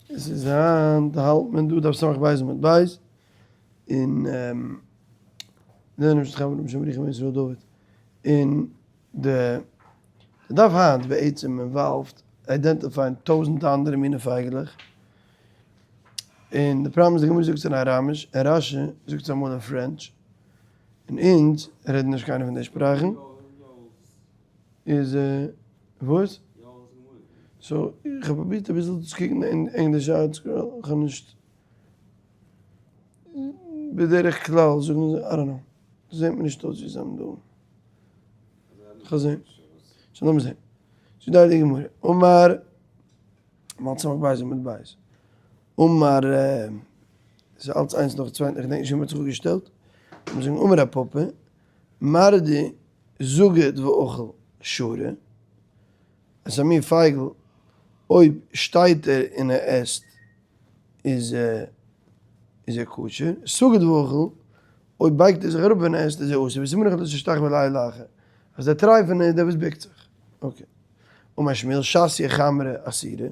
עס איז היינט האלט מען דא דף סמך בית עמוד בית, און און די דף היינט בעצם involved identifying טויזענטע אנדערע מיני פייגעלעך, און די פראבלעם איז די גמרא זאגט עס אין אראמיש און רשי זאגט עס אמאל אין French, און אונז רעדן נישט קיינער פון די שפראכן, איז וואס? so איך האב פרובירט אביסל צו קוקן אין ענגלישע ArtScroll, איך האב נישט, בדרך כלל זאגן זיי, I don't know, זעט מיר נישט אויס ווי זיי האבן דא, כ'וועל זען, so לאמיר זען, זאגט די הייליגע גמרא, אמר, מ'האלט סמך בית עמוד בית, אמר, ס'איז אלץ איינס נאכן צווייטן, איך געדענק נישט ווי מ'האט זיך אפגעשטעלט, לאמיר זאגן אמר רב פפא, מרדי זגד ואכל שרי, עס איז א מין פייגל, אויב שטייט ער און ער עסט איז איז ער כשר, סגד ואכל, אויב בייגט ער זיך אראפ ווען ער עסט איז ער אסור, וסימנך דתשתחוה לאל אחר, אז דער טרייפענע איז דער וואס ביקט זיך. okay. אמר שמואל שתיא חמרא אסירא,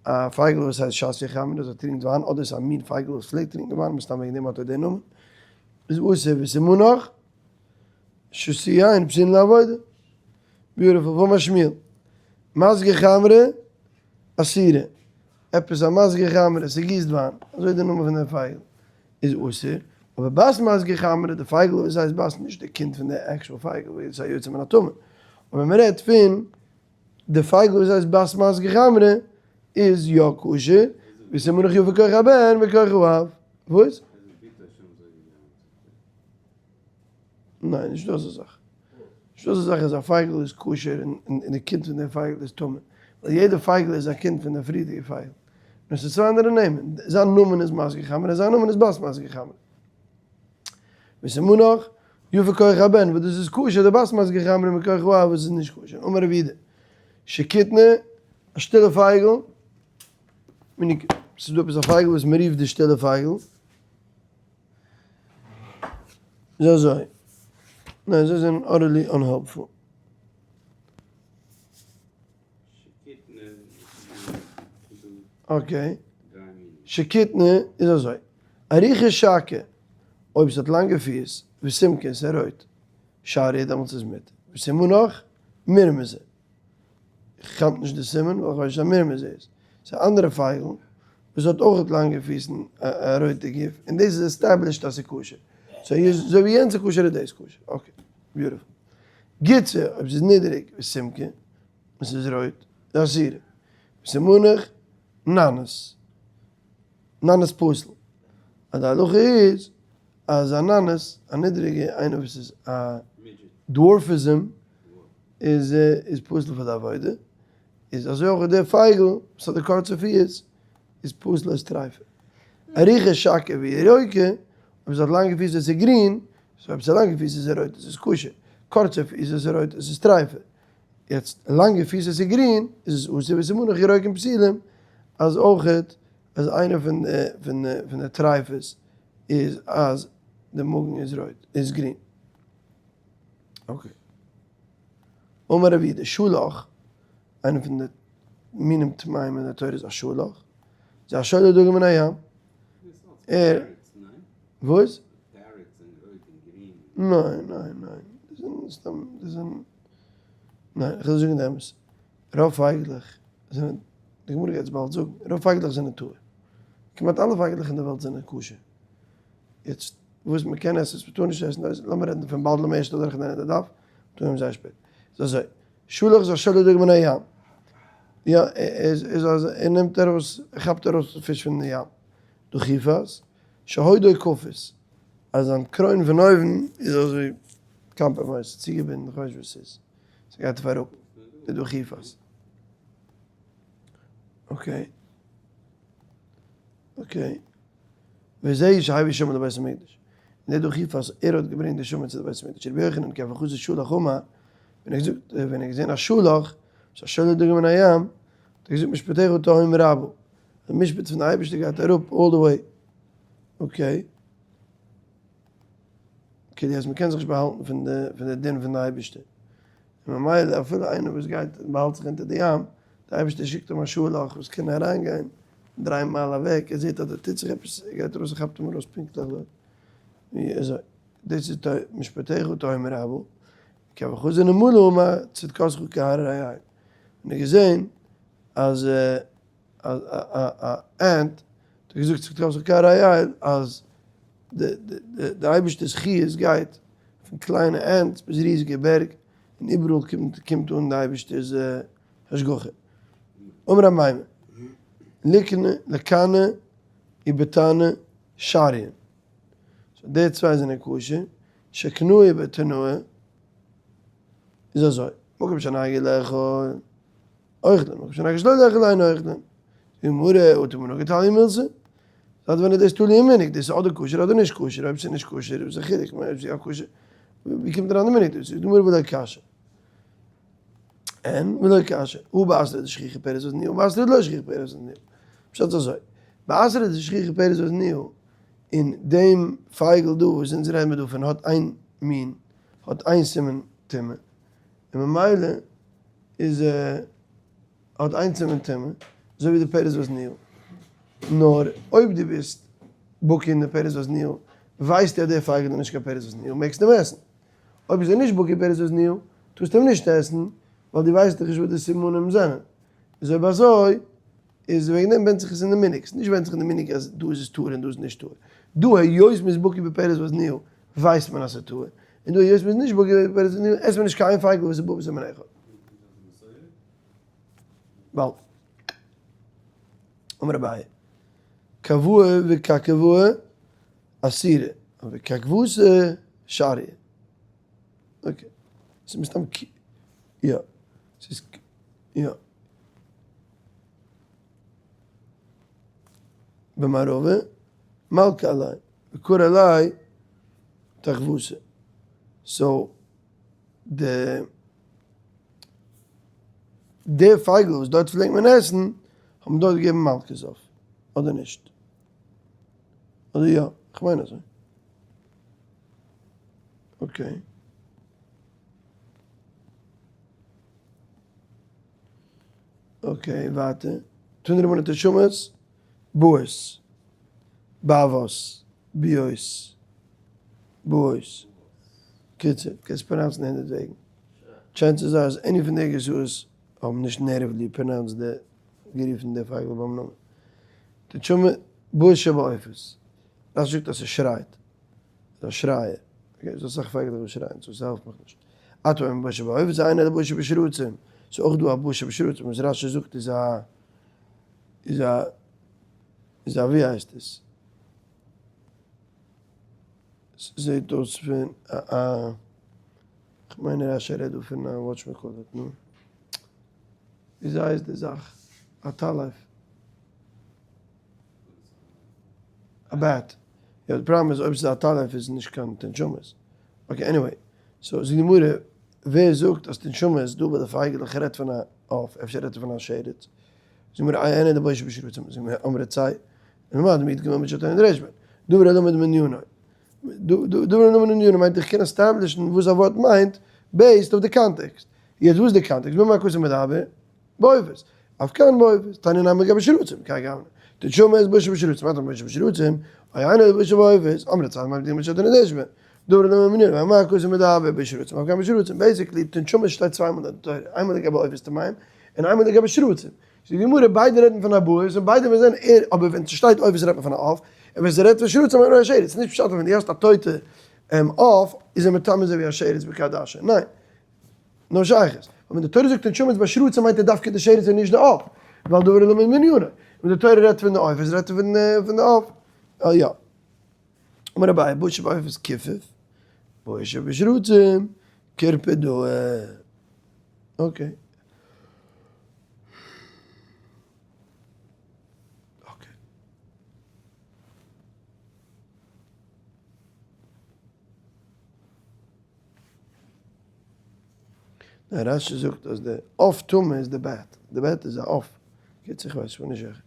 א פייגל וואס הייסט שתיא חמרא, אז ער טרינקט וויין, אדער עס איז א מין פייגל וואס פלעגט טרינקען וויין, מסתם וועגן דעם האט ער דעם נאמען, איז אסור, וסימנך שתויין פסולין לעבודה. beautiful, ואמר שמואל, מסגי חמרא אסירא, עפעס א מסגי חמרא, ס'גיסט וויין, אזוי איז די נאמען פון דעם פייגל, איז אסור, אבער בת מסגי חמרא, די פייגל וואס הייסט בת, נישט די קינד פון די actual פייגל, וואס איז א יוצא מן הטומאה, אבער מען רעדט פון די פייגל וואס הייסט בת מסגי חמרא, איז יא כשר, וסימנך יפה כח הבן וכח האב, וואס? ניין, נישטא אזא זאך. נישטא אזא זאך אז א פייגל איז כשר און די קינד פון די פייגל איז טמא. ווייל יעדע פייגל איז א קינד פון די פריערדיגע פייגל. נאר ס'איז צוויי אנדערע נעמען. זיין נאמען איז מסגי חמרא און זיין נאמען איז בת מסגי חמרא. וסימנך יפה כח הבן וואס דאס איז כשר, די בת מסגי חמרא מכח האב וואס איז נישט כשר. אמר רב יהודה, שקיטנא, א שטילע פייגל, ס'איז דא עפעס א פייגל וואס מ'רופט די שטילע פייגל. איז אזוי, ניין זיי זענען utterly unhelpful. okay, שקיטנא איז אזוי, אריכא שקי, אויב ס'האט לאנגע פיס, וסומקא און ס'איז רויט, שריא דעמאלטס איז מותר, וסימנך מרמזא. איך כאפ נישט די סימן ווייל איך ווייס נישט אז מרמזא איז. ס'איז א אנדערע פייגל וואס האט אויכעט לאנגע פיס און א רויטע גוף און דאס איז established אז ס'איז כשר. so אזוי ווי יענץ איז כשר איז דאס כשר. okay. beautiful. גוצא אויב ס'איז נידעריג וסומקא און ס'איז רויט איז אסירא. וסימנך ננס. ננס פסול. אז די הלכה איז אז א ננס, א נידריגע, איינער וואס איז א dwarfism, איז איז פסול פאר די עבודה, איז אזוי אויך דער פייגל וואס האט די קורצע פיס איז פסול אויס טרייפה. אריכא שקי וירוקא, אויב עס האט לאנגע פיס איז עס גרין, so אויב עס האט לאנגע פיס איז עס רויט איז עס כשר, קורצע פיס איז עס רויט איז עס טרייפה. יעצט לאנגע פיס עס איז גרין איז עס אסור וסימנך ירוקין פסולים, אז אויכעט אז איינע פון די פון די פון די טרייפות איז אז די מאגן איז רויט איז גרין. okay. אמר רב יהודה שלך, איינע פון די מינים טמאים אין די תורה איז א שלך, זה השולה דגים מן הים. ער, וואס? ניין ניין ניין, דאס זענען סתם, דאס זענען, ניין איך וועל זאגן די אמת, רוב פייגלעך זענען, די גמרא גייט עס באלד זאגן, רוב פייגלעך זענען טהור, כמעט אלע פייגלעך אין די וועלט זענען כשר, יעצט וואס מען קען עסן וואס מען טאר נישט עסן, דאס לאמיר רעדן דערפון באלד, לאמיר ערשט אדורך לערנען די דף, טון מיר זייער שפעט, איז אזוי, שלך איז א שולה דגים מן הים, יא, איז איז אז ער נעמט ארויס, ער כאפט ארויס פיש פון די ים, דוכיפת, שהודו כפות, אז זיין קרוין פון אויבן איז אזוי compromised, צוגעבינדן, איך ווייס נישט וואס ס'איז, ס'גייט אויף אראפ, די דוכיפת. okay. okay. וזהו שהביא שמן לבית המקדש. און דער דוכיפת, ער האט געברענגט די שמן צו די בית המקדש. רבי יוחנן כי הוה חזי שלך אמר, ווען ער געזאגט, ווען ער געזען א שלך, ס'איז א שולה דגים מן הים, האט ער געזאגט משפטיך תהום רבה. די משפט פון די אייבערשטער גייט אראפ all the way. okay. כדי אז מ'קען זיך נישט באהאלטן פון די פון די דין פון די אייבערשטער. און ממילא אפילו איינער וואס גייט און באהאלט זיך אונטער די ים, די אייבערשטער שיקט אים א שלך וואס קען אריינגיין. דריי מייל אוועק, ער זעט אז דא טוט זיך עפעס, ער גייט ארויס און כאפט אים ארויס פונקטליך דארט ווי אזוי. דאס איז משפטיך תהום רבה, כי וחזר נמלה אמר צדקתך כהררי אל. און ער האט געזען אז א ant האט געזאגט צדקתך כהררי אל אז די אייבערשטער'ס חיות גייט פון קליינע ants ביז ריזיגע בערג און איבעראל קומט אן די אייבערשטער'ס השגחה. אמר רב מימון, לקנה לקנה ובטנא שריין. so די צוויי זענען כשר, שקנאי ובטנאי איז אזוי, מקום שנהגו לאכול אוכלין, מקום שנהגו שלא לאכול אין אוכלין. גמרא, אטו מנהגא תליא מילתא. זייט ווען איז דאס תלוי אין מנהג? דאס איז אדער כשר אדער נישט כשר, אויב ס'איז נישט כשר וואס איז די חילוק, אויב ס'איז יא כשר, ווי קומט אריין די מנהג דא? זאגט די גמרא ולא קשיא. אין ולא קשיא, הא בתרא דשכיחא פירות וזניהו, הא בתרא דלא שכיחא פירות וזניהו. פשט איז אזוי, בתרא דשכיחא פירות וזניהו, און דעם פייגל דא וואס אונז רעדן מיר דא פון האט איין מין, האט איין סימן טומאה, און ממילא איז האט איין סימן טומאה, אזוי ווי די פירות וזניהו. נאר אויב דו ביסט בקי אין די פירות וזניהו, ווייסטו אז דער פייגל איז נישט קיין פירות וזניהו, מעגסטו אים עסן. אויב איז ער נישט בקי פירות וזניהו, טארסטו אים נישט עסן, ווייל דו ווייסט דאך נישט וואס די סימנים זענען. איז אויב אזוי, איז וועגן דעם ווענדט זיך עס אין די מנהג, ס'נישט ווענדט זיך אין די מנהג אז דא איז עס טהור און דא איז נישט טהור. דא היות מ'איז בקי בפירות וזניהו ווייסט מען אז ס'איז טהור, און דא היות מ'איז נישט בקי בפירות וזניהו עסט מען נישט קיין פייגל וואס איז בא בסימן אחד. באלד. אמר אביי, כואה וקקבואה אסירה, אבער קקבתא שריא. okay. ס'איז מסתם ק. יא. ס'איז ק. יא. במערבא מלכא עלי וקרי עלי תחבותא. so די די פייגל וואס דארט פלעגט מען עסן האבן דארט געגעבן מלקות אויף, אדער נישט? אדער יא? כ'מיין אזוי. okay. okay ווייטער. תנו רבנן תנשמות, באות, באבות, ביאות, באות. קיצור, קענסט pronounce ן הונדערט וועגן. chances are אז any פון די גרסאות האבן נישט natively pronounced די, גערופן די פייגל ביים נאמען. תנשמות, באות שבעופות. רש"י זאגט אז ס'שרייט. ס'איז א שרייער. okay, ס'איז אסאך פייגלעך וואס שרייען, so ס'העלפט מיך נישט. אתה אומר באות שבעופות, אינו אלא באות שבשרצים. ס'איז אויך דא א באות שבשרצים, וואס רש"י זאגט איז א, איז א, איז א ווי הייסט עס? ס'זעט אויס פון א א, כ'מיין רש"י רעדט דא פון א וואטשמעקאלעט, נו. וויאזוי הייסט די זאך? א טלף. א bat. יא די פראבלעם איז אויב ס'איז א טלף איז נישט קיין תנשמות. okay anyway. so זאגט די גמרא, ווער זאגט אז תנשמות איז דא ביי די פייגעלעך רעדט פון א עוף, אפשר רעדט ער פון א שרץ. זאגט די גמרא, אינו אלא באות שבשרצים, זאגט די גמרא, אמרי צא, ולמד מידגם מיט שאתה נדרש בן. דבר הלמד מענינו. דבר הלמד מענינו מיינט איך קען establish ן וואס א ווארט מיינט based אויף די context. יעצט וואס איז די context? במה הכתוב מדבר? בעופות. אף כאן בעופות. תניא נמי גבי שרצים, כהאי גוונא. תנשמות באות שבשרצים, מה טעם באות שבשרצים? או אינו אלא באות שבעופות, אמרי צא ולמד מידגם שאתה נדרש בן. דבר הלמד מענינו, במה הכתוב מדבר? בשרצים, אף כאן בשרצים. basically, תנשמות שטייט צוויי מאל אין די תורה, איינמאל לגבי עופות טמאים, און איינמאל לגבי שרצים. זאגט די גמרא, ביידע רעדן פון א באות, און ביידע ווען זענען ער, אבער ווען ס'שטייט עופות רעדט מען פון א עוף, און ווען ס'רעדט פון שרצים מיינט מען א שרץ, נישט פשט אז ווען דו האסט א טויטע עוף איז ער מטמא אזוי ווי א שרץ בכעדשה, ניין, נאר שייכות. אבער ווען די תורה זאגט תנשמות ביי שרצים מיינט ער דווקא די שרץ און נישט די עוף, ווייל דבר הלמד מענינו, ווען די תורה רעדט פון די עופות רעדט ער פון די עוף, יא. אמר אביי, באות שבעופות כיפוף, באות שבשרצים קורפדאה. okay. okay. דער רש"י זאגט אז די עוף טמא איז די bat, די bat איז א עוף. קיצור איך ווייס, איך בין נישט זיכער.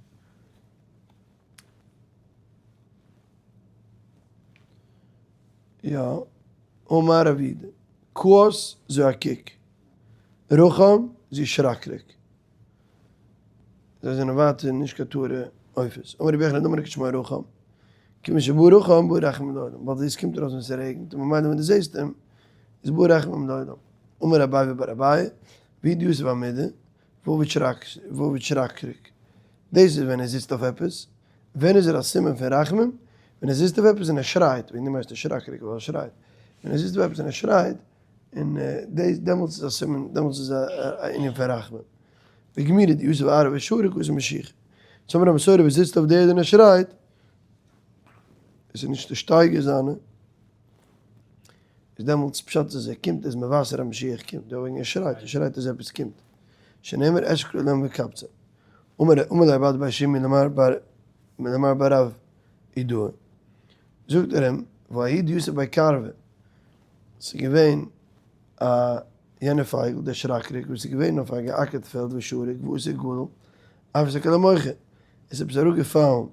יא, אמר רב יהודה, כוס זו א קוק, רחם זו שראקריק. זיי זענען ווייטער נישט קיין טהור'ע עופות. אמר רבי יוחנן דאמר כשמו רחם, כיוון שבא רחם בא רחמים לעולם, ווייל דאס קומט ארויס ווען ס'רעגנט, און ממילא ווען דו זעסט אים, איז בא רחמים לעולם. אמר אביי בר אביי, והוא דיתיב אמידי, ועביד שרקרק. דאס איז ווען ער זיצט אויף עפעס. ווען איז ער א סימן פון רחמים? ווען ער זיצט אויף עפעס און ער שרייט, וועגן דעם הייסט ער שרקרק ווייל ער שרייט. ווען ער זיצט אויף עפעס און ער שרייט, און דאס דעמאלטס איז א סימן, דעמאלטס איז א ענין פון רחמים. וגמירי דיתיב אארעא ושריק אתי משיחא. צו האבן א מסורה וואס זיצט אויף די ערד און ער שרייט, עס איז נישט די שטייגער זיינע, איז דעמאלטס פשט אז ער קומט איז מבשר אז משיח קומט, יא וועגן ער שרייט, ער שרייט אז עפעס קומט, שנאמר אשכול עולם וקבצה, אמר אמר ליה רב אדא בר שמעון למר בר למר בר רב אידא, זאגט ער אים, וההוא דיתיב בי כרבא, ס'איז געווען א יענע פייגל דער שרקרק וואס איז געווען אויף א געאקערט פעלד ושריק ואתא גליל אפסקיה למוחיה, עס איז עפעס אראפגעפאלן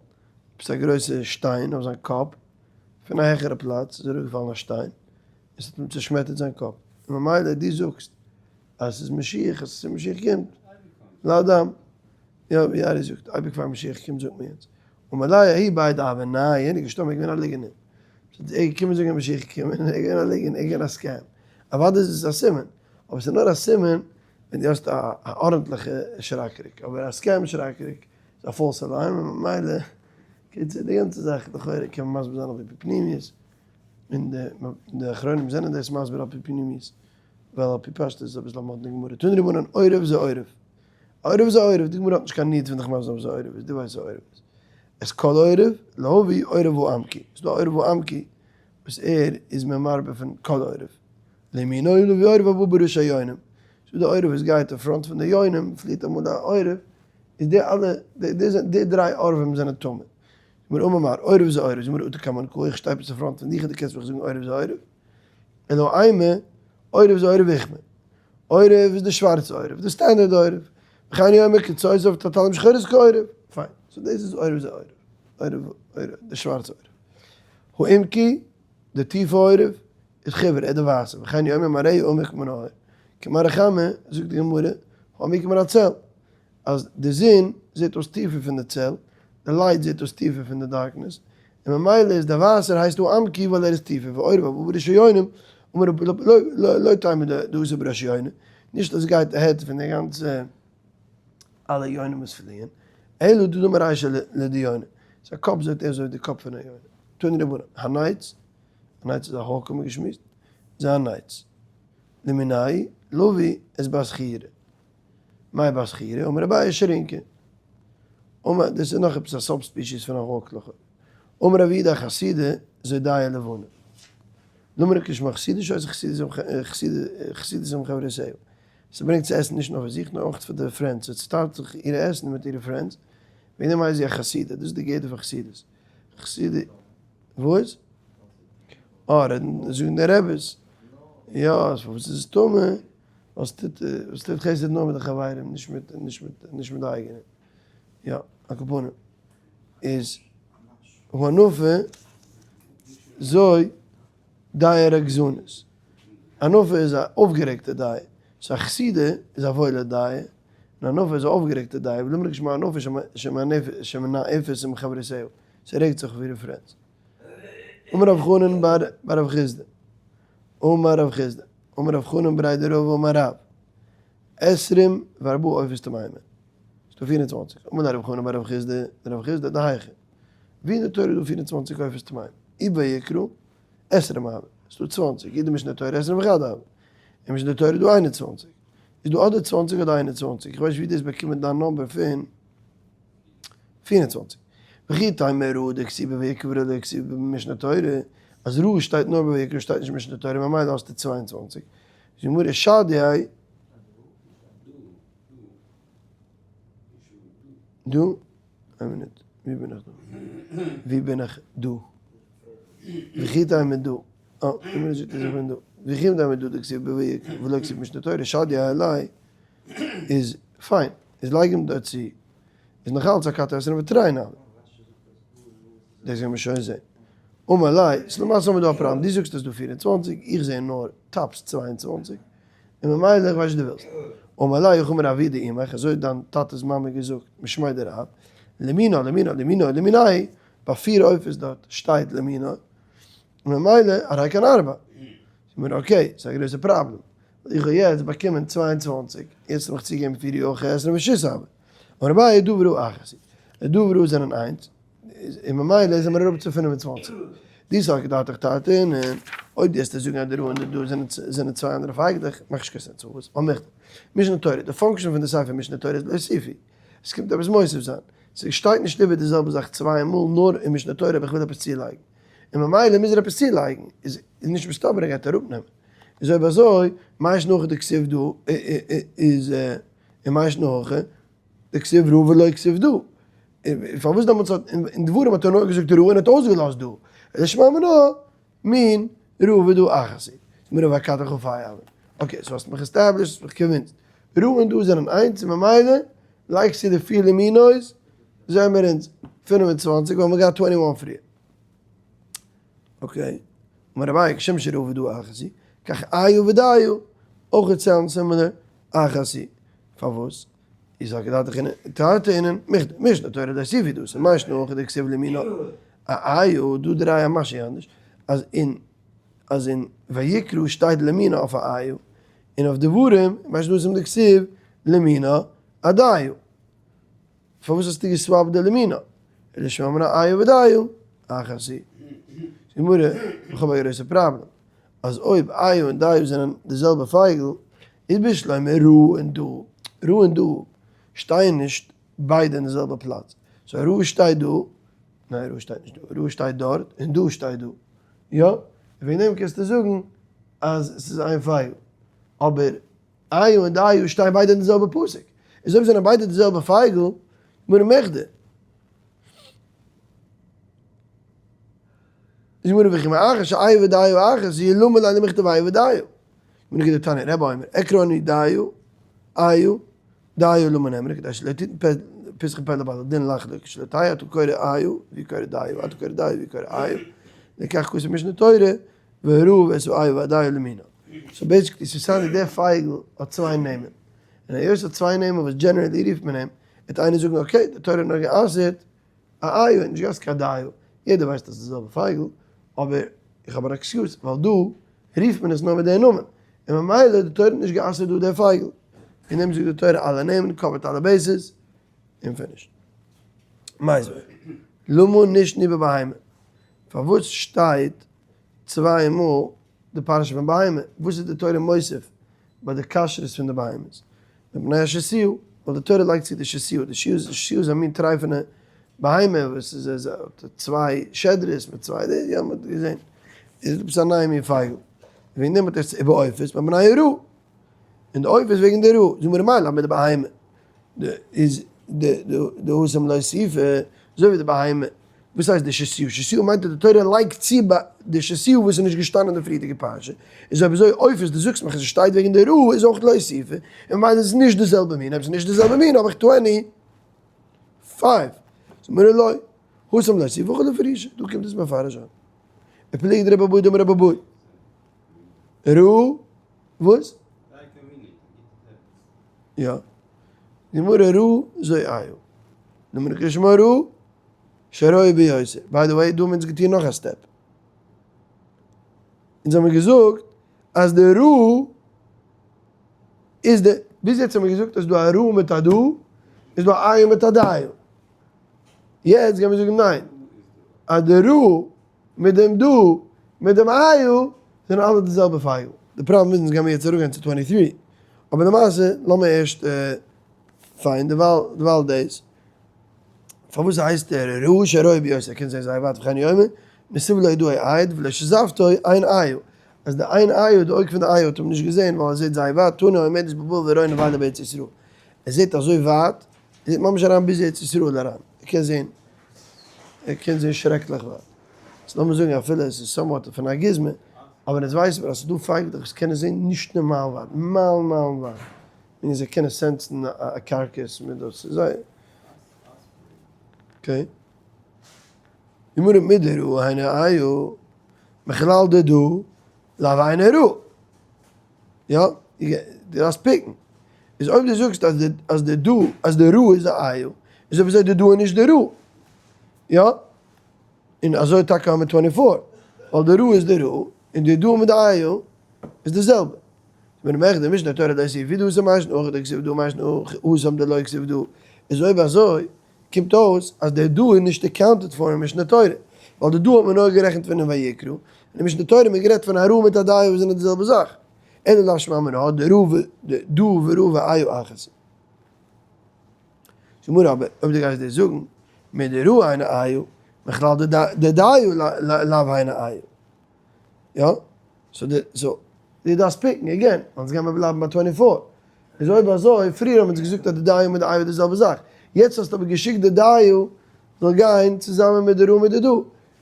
עפעס א גרויסע שטיין אויף זיין קאפ, פון א העכערע פלאץ איז אראפגעפאלן א שטיין, און ס'האט אים צעשמעטערט זיין קאפ, און ממילא דו זאגסט אז ס'איז משיח, אז ס'איז משיח קומט, לאדם, יא ווי ארי זאגט, אייביג פאר משיח קומט זאגט מען יענץ, אמר ליה ההוא בי דהוה נייעא, יענער געשטארבן איז געווען א ליגענער, ס'האט ער געקומען זאגן אז משיח איז געקומען, ער איז געווען א ליגענער, ער איז געווען א scam, אוודאי איז עס א סימן, אבער ס'איז נאר א סימן ווען דו האסט א ארנטליכע שרקרק, אבער א scam שרקרק איז א false alarm, און ממילא, קיצור די גאנצע זאך לכאורה קען מען מסביר זיין על פי פנימיות, און די אחרונים זענען דאס מסביר על פי פנימיות, ווייל על פי פשטות איז אביסל א מאדנע גמרא, תנו רבנן עורב זה עורב, עורב זה עורב, די גמרא האט נישט קיין need פון דיך מסביר זיין וואס א עורב איז, דו ווייסט וואס א עורב איז, את כל עורב להביא עורב העמקי, ס'איז דא א עורב העמקי וואס ער איז ממרבה פון כל עורב, לימינו להביא עורב הבא בראש היונים, ס'איז דא די עורב וואס גייט אין front פון די יונים, פליעט אמאל א עורב, איז די אלע, די דריי עורבים זענען טמא. גמרא אמר מר, עורב זה עורב, זאגט גמרא אטו קמן קאי, איך שטיי עפעס אין front פון דיך און דו קענסט מיך זאגן עורב זה עורב? אלא אימא, עורב זה עורב אוכמא. עורב איז די שווארצע עורב, די standard עורב. וכן הוא אומר קצותיו תלתלים שחורות כעורב. פיין. so דאס איז עורב זה עורב. עורב, עורב, די שווארצע עורב. העמקי, די טיפע עורב, איז חיוור, ער איז די ווייסע. וכן הוא אומר מראהו עמוק מן האור. כמראה חמה, זאגט די גמרא, העמוק מן הצל. אז די זון זעט אויס טיפער פון די צל, די light זעט אויס טיפער פון די darkness, און ממילא איז דער ווייסער הייסט דא עמקי ווייל ער איז טיפער, ועורב הבא בראש היונים, אמר רבי לא לא תימא דאתא בראש יונה, נישט אז עס גייט ahead פון די גאנצע אלע יונים וואס פליען, אלא דדמי רישא לדיונה, זיין קאפ זעט אויס אזוי ווי די קאפ פון א יונה. תנו רבנן, הנץ, הנץ איז א hawk האבן מיר געשמועסט, זה הנץ. למינייהו, להביא את בת חורא. מאי בת חורא? אמר אביי שרינקא. אמר, דאס איז נאך עפעס א sub species פון א hawk לכאורה. אמר רב יהודה החסידה זו דעה לבנה. למה נקרא שמה חסידה שעושה חסידות עם חברותיה. ס'ברענגט צו עסן נישט נאר פאר זיך נאר אויך פאר די friends, זי צוטיילט זיך אירע עסן מיט אירע friends, וועגן דעם הייסט זי א חסידה, דאס איז די גדר פון חסידות. חסידה, וואס? אה, רעדן, זאגן די רעבעס. יא, אז פארוואס איז עס טמא? וואס טוט וואס טוט חסד נאר מיט די חברים נישט מיט נישט מיט נישט מיט די אייגענע יא על כל פנים איז הענפה זוי דעה רגזנות ענפה איז א אויפגערעגטע דעה so א חסידה איז א וואוילע דעה און ענפה איז א אויפגערעגטע דעה ולמה נקרא שמה ענפה שמנאפת עם חברותיה ס'רעגט זיך אויף אירע friends אמר רב חנן בר רב חסדא אמר רב חסדא אמר רב חנן בריה דרבא אמר רב, עשרים וארבעה עופות טמאים הן, ס'דא 24, אמר ליה רב חנן בר רב חסדא לרב חסדא דהיכא, ווי אין די תורה איז דא 24 עופות טמאים, אי בויקרא עשרים הוה, ס'דא 20, אי דמשנה תורה עשרים ואחד הוה, אין משנה תורה איז דא 21, איז דא אדער 20 אדער 21, איך ווייס נישט ווי דו האסט באקומען דיין number פון 24. וכי תימא ראה דכתיב בויקרא ולא כתיב במשנה תורה, אז ראה שטייט נאר בויקרא שטייט נישט במשנה תורה ממילא האסטו 22. זאגט גמרא שדי דא, איין מינוט, ווי בין איך דא? ווי בין איך דא? וכי תימא דא, אה, איין מינוט זאגט ער איך בין דא. וכי תימא ראה דכתיב בויקרא ולא כתיב במשנה תורה שדי עלי איז פיין, איז לייג אים דא צו. איז נאך אלץ אכתי עשרים ותרין הוה. דאס גיימיר שוין זעהן. אמר ליה, ס'איז למעשה האבן מיר דא א פראבלעם, דו זאגסט אז דא 24, איך זעה נאר tops 22, און ממילא איך ווייס נישט דו ווילסט. אמר ליה, הכי אמר אבוה דאמך, אזוי האט דיין טאטע'ס מאמע געזאגט, משמיה דרב, למינה למינה למינו למיני, ביי פיר עופות דארט שטייט למינה, ממילא הרי כאן ארבע. זאגט מיר okay, ס'איז א גרויסע פראבלעם, ווייל איך האב יעצט באקומען 22, יעצט האב איך צוגעגעבן פיר יאר אויך עשרים ושש אבער. אמר אביי דא וראה אחת היא. דא וראה זענען איינס, און ממילא זענען מיר אראפ צו 25. די סארט געדארט איך טאטע און אויב דו וועסט זאגן אז די ראה און די דא זענען צוויי אנדערע פייגלעך, מאכט נישט קיין sense פארוואס. משנה תורה, די function פון די ספר משנה תורה איז להוסיפי. עס קומט עפעס מוסיף זיין. ס'שטייט נישט איבער די זעלבע זאך צוויי מאל נאר אין משנה תורה אויב איך וויל עפעס צולייגן. און ממילא מוז ער עפעס צולייגן. איז נישט מסתבר ער גייט אראפנעמען. איז אויב אזוי, מאי שנא הכא דכתיב דא, איז און מאי שנא הכא דכתיב ראה ולא כתיב דא. פארוואס דעמאלטס האט אין דברים האט ער נאר געזאגט ראה און האט אויסגעלאזט דא? איז שמע מינה מין ראה ודא אחת היא. מיר האבן א קאטע כ א אבער. okay, so האסט מיך established, האסט מיך convinced. ראה און דא זענען איינס און ממילא לייגסטו די פיר למינות, זעמער אונז 25 ווייל מ'האט געהאט 21 פריער. okay. אמר אביי כשם שראה ודא אחת היא, כך איה ודיה, אויך איז sound similar אחת היא. פארוואס? איז א געדארט אין תרתי אינען מיכט משנה תורה להוסיפי דאס און מאי שנא הכא דכתיב למינה אאיו דא דריי א משהו אנדערש אז אין אז אין ויקרא שטייט למינה אויף א איו און אויף דברים מאי שנא התם דכתיב למינה אדיו פארוואס האסטו גע swap ט די למינה? אלא שמע מינה איה ודיה אחת היא. גמרא, איך האב א גרויסע פראבלעם אז אויב איה און דיה זענען די זעלבע פייגל איז בשלמא ראה און דא, ראה און דא שטייען נישט ביידע אין די זעלבע פלאץ, so ראה שטייט דא, ניין ראה שטייט נישט דא, ראה שטייט דארט און דא שטייט דא, יא? וועגן דעם קענסטו זאגן אז עס איז איין פייגל, אבער איה און דיה שטייען ביידע אין די זעלבע פסוק, איז אויב זענען ביידע די זעלבע פייגל, גמרא מכדי. איז גמרא וכי מאחר שאיה ודיה אחת היא למה ליה למכתב איה ודיה. גמרא כדתניא רבי אומר אקרא דיה איה דיה למה נאמרה כדי שלא תתן פתחון פה לבעל הדין לחלוק שלא תהא אתה קורא איה והוא קורא דיה אתה קורא דיה והוא קורא איה לכך כתב משנה תורה והוראה ואת האיה והדיה למינה. so basically ס'איז sound ווי דער פייגל האט צוויי נעמען. און היות ס'האט צוויי נעמען וואס generally רופט מען אים, וועט איינער זאגן okay די תורה האט נאר גע'אסר'ט א איה און נישט גע'אסר'ט קיין דיה. יעדער ווייסט אז ס'איז די זעלבע פייגל, אבער איך האב אן excuse ווייל דא רופט מען עס נאר מיט די נאמען, און ממילא די תורה האט נישט גע'אסר'ט דא די פייגל. און דעם זאגט די תורה אלע נעמען, cover ט אלע bases, און finish. מיתיבי, למה נשנו בבהמה? פארוואס שטייט צוויי מאל די פרשה פון בהמה? וואס איז די תורה מוסיף ביי די כשרות פון די בהמות? מפני השסיעה, ווייל די תורה לייגט צו די שסיעה, די שסיעה איז א מין טרייפענע בהמה וואס איז האט צוויי שדרות מיט צוויי, יא מען האט געזען, איז עפעס א נייע מין פייגל, וועגן דעם האט ער עס איבער עופות, מפני הרעה, און די עופות וועגן די רעה, זאג מיר מילא מיט די בהמה, איז די התם לאוסופי, אזוי ווי די בהמה. וואס הייסט די שסיעה? שסיעה מיינט אז די תורה לייגט צו ביי די שסיעה וואס איז נישט געשטאנען אין די פריערדיגע פרשה, איז אויב אזוי עופות דו זאגסט מיך אז עס שטייט וועגן די רעה איז אויך לאוסופי, און ממילא איז עס נישט די זעלבע מין, אויב עס איז נישט די זעלבע מין האב איך 25. זאגט מיר לא, התם לאוסופי הכא לפרושי, דא קומט עס מפרש זיין. ופליגא דרבי אבהו דאמר רבי אבהו. רעה וואס? יא. גמרא רעה זו איה. למה נקרא שמה רעה? שרואה ביותר. by the way, דא האבן אונז געטון נאך א step. אונז האבן געזאגט אז די רעה איז די, ביז יעצט האבן מיר געזאגט אז דא א רעה מיט א דא, איז דא א איה מיט א דיה. יעצט גייען מיר זאגן ניין, אז די רעה מיט דעם דא, מיט דעם איה, זענען אלע די זעלבע פייגל. די פראבלעם איז אונז גיימיר יעצט אראפגיין צו 23. אבער למעשה, לאמיר ערשט פיין, דערווייל דאס. פארוואס הייסט ער רעה שרואה ביותר? ער קען זען זייער ווייט וכן הוא אומר, נתיב לא ידעו עד ולא שזפתו עין איה. אז די עין איה, די אויג פון די איה האט אים נישט געזען ווייל ער זעט זייער ווייט, תנא עומדת בבבל ורואה נבילה בארץ ישראל. ער זעט אזוי ווייט, ער זעט ממש אריין ביז ארץ ישראל אריין. ער קען זען, ער קען זען שרעקליך ווייט. so לאמיר זאגן אפילו עס איז somewhat פון א גוזמא, אבער אונז ווייסן מיר אז ס'איז דא פייגלעך וואס קענען זען נישט נארמאל ווייט, מיילן מיילן ווייט. און זיי קענען sense ן א carcass מיט דאס איז זייער okay. גמרא מדרעה היינו איה מכלל דדא לאו היינו רעה. יא, דו דארפסט pick ן. איז אויב דו זאגסט אז די אז די דא אז די רעה איז א איה, איז אויב אזוי די דא איז נישט די רא. יא? און אזוי טאקע האמיר twenty four, ווייל די רא איז די רא, און די דא מיט די איו איז די זעלבע. ווען מ'מערקט די משנה תורה דאס איז ווי דא איז משנה אויך די כתיב דא משנה אויך התם דלא כתיב דא, איז אויב אזוי קומט אויס אז די דא איז נישט accounted for אין משנה תורה, ווייל די דא האט מען נאר גערעכנט פונעם ויקרא, און אין משנה תורה האט מען גערעדט פון א רא מיט א דיו וואס זענען די זעלבע זאך, אלא לאו שמע מינה דרא דא ורא ואיו אחת. גמרא אבער אויב דו גייסט דאס זאגן מדרא היינו איו, מכלל דדיו לאו היינו איו. יא? so די so דו דארפסט pick ן again, אונז גיימער בלייבן ביי twenty four. איז אויב אזוי, פריער האבן אונז געזאגט אז די דיו מיט די איו איז די זעלבע זאך. יעצט האסטו אבער געשיקט די דיו זאל גיין צוזאמען מיט די רא מיט די דא.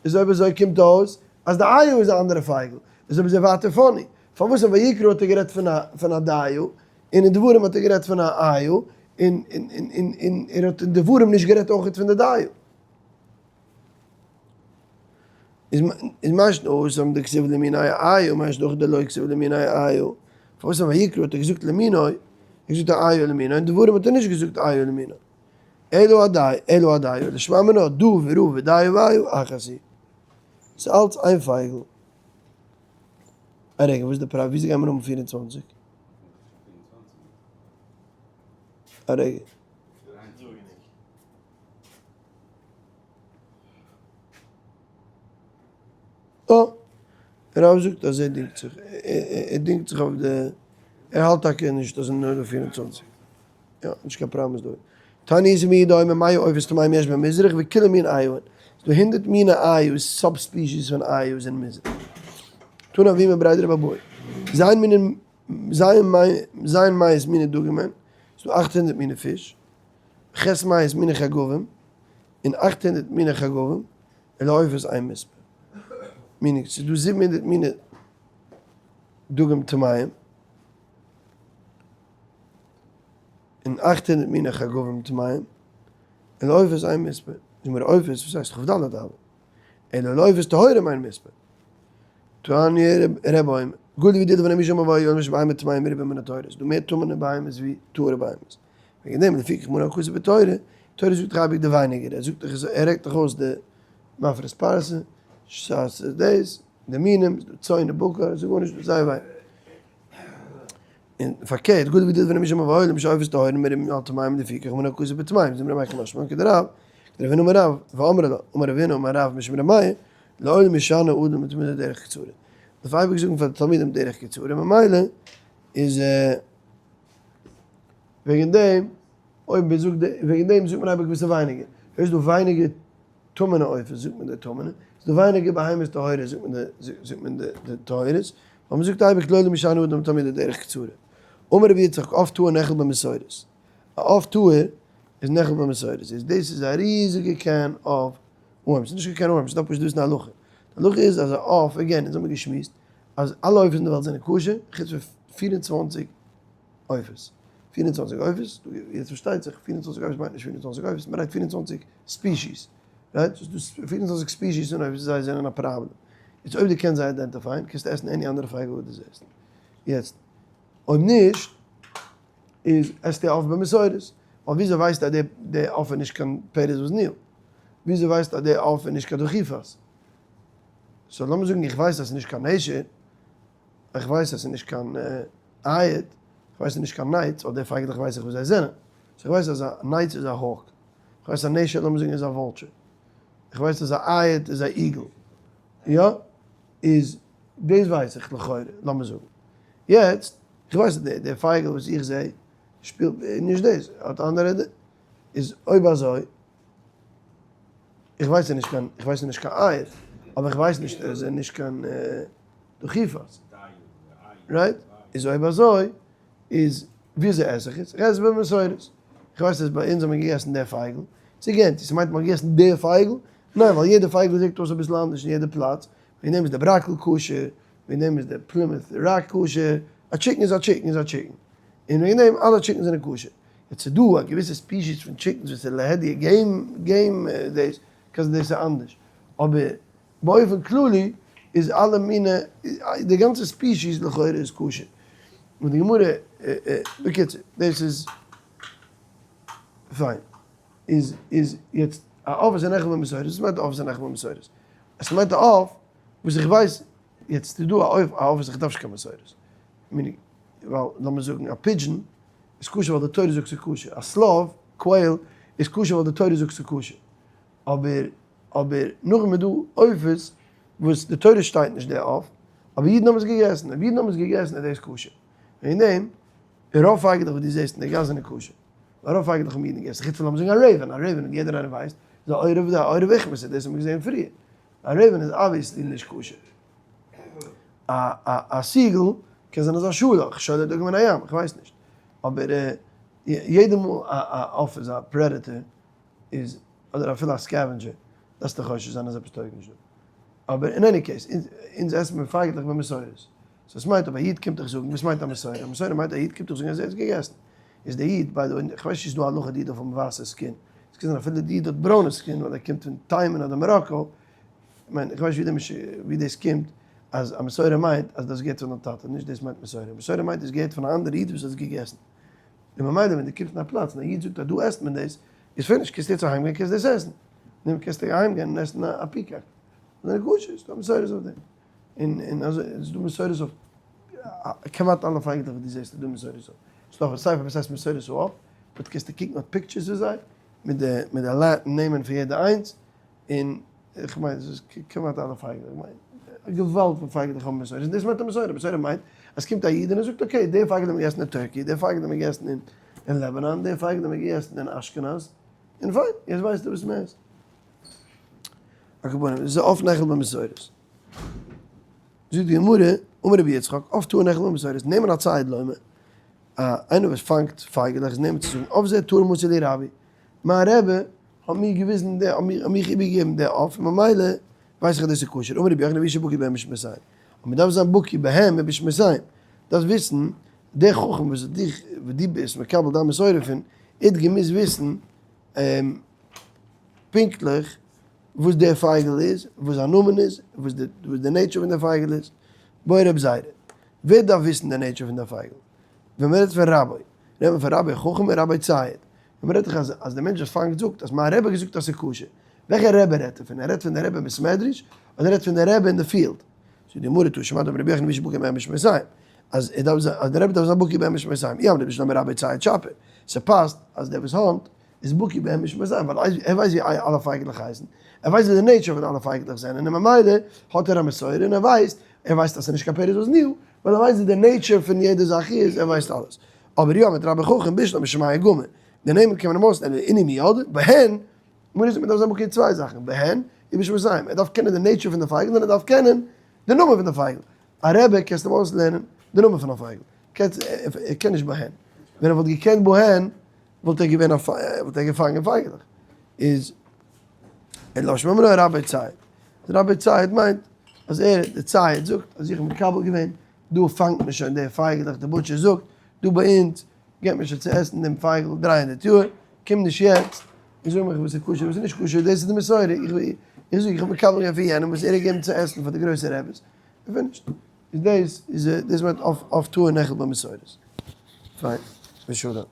איז אויב אזוי קומט אויס אז די איו איז א אנדערע פייגל. איז אויב אזוי ווייטער funny. פארוואס אין ויקרא האט ער גערעדט פון א פון א דיו, און אין דברים האט ער גערעדט פון א איו, און און און און ער האט אין דברים נישט גערעדט אויכעט פון די דיו. איז משמע התם דכתיב למינו איו, משמע הכא דלא כתיב למינו איו, פארוואס אין ויקרא האט ער געזאגט למינו, ער האט געזאגט א איו למינו, אין דברים האט ער נישט געזאגט איו למינו. אלא אודאי, אלא אודאי, לשמע מינה, דא ורא ודיו ואיו אחת היא. ס'איז אלץ איין פייגל. א רגע, וואס איז די פראבלעם? וויאזוי גייען מיר האבן 24? א רגע. אה! רב זאגט אז ער דינגט זיך, ער דינגט זיך אויף די, ער האלט טאקע נישט אז נאר די 24. יא, נישט קיין פראבלעם איז דא. תניא איז מי דאמר מאה עופות טמאים יש במזרח וכולן מין איו. ס'דא הונדערט מיני איו'ס, sub species פון איו'ס אין מזרח. תנא אבימי בריה דרב אבהו. ז' מינים, ז' מאות מיני דגים הן. ס'דא 800 מיני פיש. ח' מאות מיני חגבים. און 800 מיני חגבים. ולעופות אין מספר. meaning, ס'איז דא 700 מיני דגים טמאים. און 800 מיני חגבים טמאים. ולעופות אין מספר. זאג מיר עופות, וואס הייסט כ"ד אבל? אלא לעופות טהורים אין מספר. תניא רבי אומר, גדול ווי די פון משם אבוי יום שבהמה טמאים מרובה מן הטהורות. ס'דא מער טמא'נע בהמות ווי טהור'ע בהמות. וועגן דעם לפיכך מנה הכתוב בתורה, תורה זאגט דאך אייביג די ווייניגער, ער זאגט דאך, ער רעכנט דאך אויס די מפרס פרסה, שס דאס, די מינים, צאן און בקר, ס'איז גארנישט, זייער ווייניג. און פארקערט, גדול ווי די פון משם אבוי יום שבהמה טהורים מרובה מן הטמאים לפיכך מנה הכתוב בטמאים, זאגט רבי מייקל משמע כדרב, כדרב הונא אמר רב, ואמרי לה, אמר רב הונא אמר רב משום רבי מאיר, לעולם ישנה אדם לתלמידו דרך קצרה. דארף אייביג זאגן פאר די תלמידים דרך קצרה, ממילא איז וועגן דעם, אויב מען זאגט וועגן דעם זאגט מען אייביג וואס איז ווייניגער. אויב איז דא ווייניגער טמא'נע עופות זאגט מען די טמא'נע, איז דא ווייניגער בהמות טהורות זאגט מען די זאגט מען די טהורות, ווייל מען זאגט אייביג לעולם ישנה אדם לתלמידו דרך קצרה. אמר רבי יצחק, עוף טהור נאכל במסורת. א עוף טהור איז נאכל במסורת. איז דאס איז א ריזיגע can of worms. ס'איז נישט קיין can of worms, ס'דארף פשוט וויסן א הלכה. די הלכה איז אז א עוף, again, אונז האבן געשמועסט אז אלע עופות אין די וועלט זענען כשר, חוץ פון 24 עופות. 24 עופות, יעצט פארשטייט זיך, 24 עופות מיינט נישט 24 עופות, מען רעדט 24 species. Right? ס'איז דא 24 species פון עופות, זיי זענען א פראבלעם. יעצט אויב דו קענסט זיי identify ען, קענסטו עסן any אנדערע פייגל וואס דו זעסט. יעצט, אויב נישט, איז עסטו עוף במסורת. ווייל וויאזוי ווייסטו אז די עוף איז נישט קיין פרס וזניל? וויאזוי ווייסטו אז די עוף איז נישט קיין דוכיפת? so לאמיר זאגן איך ווייס אז ס'איז נישט קיין נשר, איך ווייס אז ס'איז נישט קיין אייד, איך ווייס ס'איז נישט קיין נייץ, ווייל די פייגלעך ווייס איך וואס זיי זענען. so איך ווייס אז א נייץ איז א hawk. איך ווייס א נשר לאמיר זאגן איז א vulture. איך ווייס אז א אייד איז א eagle. יא? איז דאס ווייס איך לכאורה, לאמיר זאגן. יעצט, איך ווייס אז די פייגל וואס איך זע שפילט נישט דאס, האט אנדערע, איז אויב אזוי, איך ווייס נישט קיין, איך ווייס נישט קיין אייער, אבער איך ווייס נישט ער איז נישט קיין דוכיפת. Right? איז אויב אזוי, איז וויאזוי עס איך עס? איך עס במסורת. איך ווייס אז ביי אונז האט מען געגעסן די פייגל. ס'איז גענט, ס'מיינט מ'האט געגעסן די פייגל? ניין, ווייל יעדע פייגל זעט אויס אביסל אנדערש אין יעדע פלאץ. וועגן דעם איז די בראקל כשר, וועגן דעם איז די Plymouth Rock כשר. א chicken איז א chicken איז א chicken. און וועגן דעם אלע chickens זענען כשר. יעצט איז דא א געוויסע species פון chickens וואס איז להדיא game game דאס, קען זיין דאס איז אנדערש. אבער באופן כללי איז אלע מיני, די גאנצע species לכאורה איז כשר. און די גמרא, בקיצור, דאס איז פיין. איז איז יעצט א עוף איז א נאכל במסורת, וואס מיינט א עוף איז א נאכל במסורת? עס מיינט א עוף וואס איך ווייס, יעצט איז דא א עוף א עוף וואס איך דארף נישט קיין מסורת, meaning ווייל לאמיר זאגן א pigeon איז כשר ווייל די תורה זאגט ס'איז כשר, א שליו, quail, איז כשר ווייל די תורה זאגט ס'איז כשר, אבער אבער נאכדעם איז דא עופות וואס די תורה שטייט נישט די עוף, אבער אידן האבן עס געגעסן, אויב אידן האבן עס געגעסן איז דאס כשר, וועגן דעם רוב פייגעלעך וואס דו זעסט אין די גאס זענען כשר, ווייל רוב פייגעלעך האבן אידן געגעסן, חוץ פון לאמיר זאגן א raven, א raven ווי יעדער איינער ווייסט איז א עורב די עורב איכמעס, דאס האבן מיר געזען פריער, א raven איז obviously נישט כשר. א א א seagull קען זיין אזא שלח, שולח דגים מן הים, איך ווייס נישט. אבער יעדע מאל א א עוף איז א predator איז, אדער אפילו א scavenger, דארפסטו חושש זיין אז עפעס טויג נישט דא. אבער in any case, אונז עסן מיר פייגלעך במסורת. so עס מיינט אויב א איד קומט דיך זאגן, וואס מיינט א מסורה? א מסורה מיינט א איד קומט דיך זאגן אז ער האט עס געגעסן. איז דער איד, by the way, איך ווייס נישט צו ס'איז דא א הלכה די איד דארף האבן ווייסע skin. עס קען זיין אפילו די איד האט ברוינע skin ווייל ער קומט פון תימן אדער מאראקא, כ'מיין, איך ווייס נישט ווי דאס קומט אז א מסורה מיינט אז דאס געהערט פון דיין טאטע, נישט דאס מיינט מסורה, מסורה מיינט דאס געהערט פון א אנדערע איד וואס האט עס געגעסן. און ממילא ווען דו קומסט אין א פלאץ און א איד זאגט אז דא עסט מען דאס, איז finish, קענסטו יעצט אהיימגיין קענסט דאס עסן. נו, קענסטו אהיימגיין און עסן א peacock. זענען כשר, ס'דא מסורות אויף דעם. און און אזוי איז דא מסורות אויף כמעט אלע פייגלעך וואס דו זעסט איז דא מסורות אויף. ס'דא אויך א ספר וואס הייסט מסורת העוף, דארט קענסטו קוקן אויף pictures פון זיי, מיט די מיט די Latin נעמען פון יעדע איינס, און איך מיין עס איז כמעט אלע פייגלעך, איך מיין א געוואלד פון פייגלעך האבן מסורת, און דאס מיינט א מסורה, מסורה מיינט אז קומט א איד און ער זאגט okay, די פייגל האט מען געגעסן אין Turkey, די פייגל האט מען געגעסן אין לעבאנאן, די פייגל האט מען געגעסן אין אשכנז, און פיין, יעצט ווייסטו וואס מען עסט. על כל פנים, עס איז עוף נאכל במסורת. זאגט די גמרא, אמר רבי יצחק, עוף טהור נאכל במסורת, נאמן הצייד לומר, איינער וואס פאנגט פייגעלעך איז נאמן צו זאגן, עוף זה טהור מסר לי רבי, מיין רבי האט מיר געוויזן די, האט מיך איבערגעגעבן די עוף, און ממילא ווייס איך אז דאס איז כשר, אמר רבי יוחנן והוא שבקי בהם בשמותיהם, און מען דארף זיין בקי בהם ובשמותיהם, דארפסט וויסן, דער חכם וואס האט דיך, וואס דו ביסט מקבל דיין מסורה פון, ער האט געמוזט וויסן פונקטליך וואס דער פייגל איז, וואס זיין נאמען איז, וואס די nature פון דער פייגל איז. בעי רבי זירא, ווער דארף וויסן די nature פון דער פייגל? ווען מען רעדט פון רבי, רעדט מען פון רבי חכם און רבי צייד. ווען מען רעדט דאך אז אז דער מענטש וואס פאנגט זאגט אז מיין רבי האט געזאגט אז ס'איז כשר. וועלכע רבי רעדט ער פון? ער רעדט פון די רבי אין בית מדרש, אדער ער רעדט פון די רבי אין די field? זאגט די גמרא תא שמע דאמר רבי יוחנן והוא שבקי בהם בשמותיהם. אז ער דארף זיין אז דער רבי דארף זיין בקי בהם בשמותיהם. אי אמרת בשלמא רבי צייד שפיר. ס'פאסט אז דער וואס hunt איז בקי בהם בשמותיהם, ווייל ער ווייסט ווי אלע פייגלעך הייסן, ער ווייסט ווי די nature פון אלע פייגלעך זענען, און ממילא האט ער א מסורה און ער ווייסט, ער ווייסט אז ס'איז נישט קיין פירות וואס ניו, ווייל ער ווייסט ווי די nature פון יעדע זאך איז, ער ווייסט אלעס. אבער יא מיט רבי חכם בשלמא שמיה גמור, די נעמען קען מען אים אויסלערנען, איני מי ידע, בהן, מוז מען דארף זיין בקי אין צוויי זאכן, בהן, ובשמותיהם, ער דארף קענען די nature פון די פייגל און ער דארף קענען די נאמען פון די פייגל. א רבי קענסטו אים אויסלערנען די נאמען פון א פייגל, ער קען נישט בהן, ווען ער וואלט געקענט בהן וואלט ער געווען א וואלט ער געפאנגען פייגעלעך, איז אלא שמע מינה רבי צייד, רבי צייד מיינט אז ער די צייד זאגט אז איך האב מקבל געווען, דא פאנגט מען שוין די פייגעלעך, די butcher זאגט דא ביי אונז געבט מען שוין צו עסן דעם פייגל 300 יאר, קום נישט יעצט און זאג מיך וואס איז כשר וואס איז נישט כשר, דאס איז די מסורה, איך זאג איך האב מקבל געווען פון יענעם וואס ער האט געגעבן צו עסן פאר די גרויסע רעבעס, און finished. איז דאס איז דאס מיינט עוף טהור נאכל במסורת. פיין. ושלום.